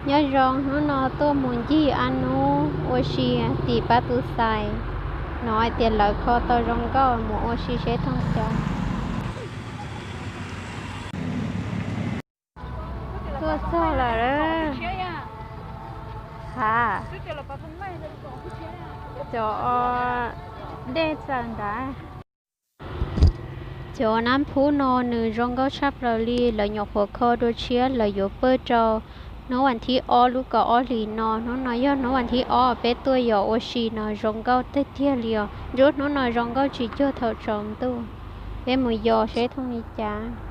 Nyob zoo, hnub no tuaj mus ncig a nub ua si tim pab tus xais. Hnov hais tias lawv kho tau zoo nkauj, mus ua si seb thooj cas. Tuaj txog lawm. Ha, cov dej txawm ntawd. Cov nab phub no nws zoo nkauj tshaj plaws li, lawv nyuam qhuav kho dua tshiab, lawv yuav pawj rau hnub vas thib ob lub kaum ob hlis no. Hnub no yog hnub vas thib ob peb tuaj yos ua si no zoo nkauj tiag tiag li os. Nruab hnub no zoo nkauj tsis cuag thaum tsaus ntuj. Peb mus yos seb thooj li cas.